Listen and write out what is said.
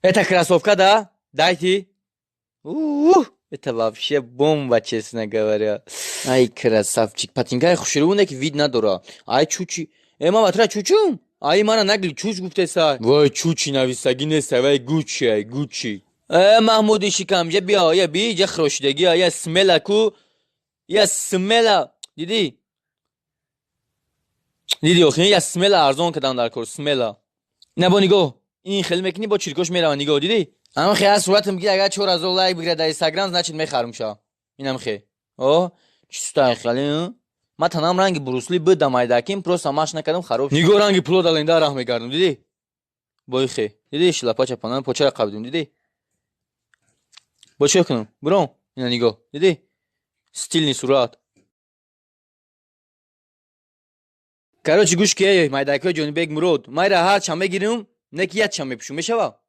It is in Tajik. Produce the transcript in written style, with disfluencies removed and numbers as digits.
Это кроссовка, да? Дайте. Ух, это вообще бомба, честно говоря. Ай, красавчик. Патинкаи хушрӯне ки вид надора. Ай, чучи. Э, мама, тра чучум? Ай, мана нагли чуч гуфтеса. Вай, чучи нависагӣ неста, вай Гуччи, ай, Гуччи. Э, Маҳмуди шикамҷа биё, я би, ҷа хирошидагӣ, я смела ку. Я смела. Дидӣ? Дидӣ охи, я смела арзон кардам дар кор, смела. Ина бо нигоҳ. Ин хеле мекунӣ, бо чиркош мерава, нигоҳ, дидӣ? Ам хе аз суратам бигир, агар 4000 лайк бигирад дар Инстаграм, значит мехарам ша. Инам хе. О, чиста хеле. Ма танам ранги Брусли будам айдаким, просто маш накардам, хароб. Нигоҳ ранги пуло даленда раҳ мегардам, дидӣ? Бой хе. Дидӣ шлапа чапанам, почара қабидум, дидӣ? Бо чӣ кунам? Буром. Ина нигоҳ. Дидӣ? Стильный сурат. Короче, гӯш ки, эй, майдакои Ҷонибек Мурод, майра ҳар чанд мегирим, не ки як чанд мепӯшум, мешава?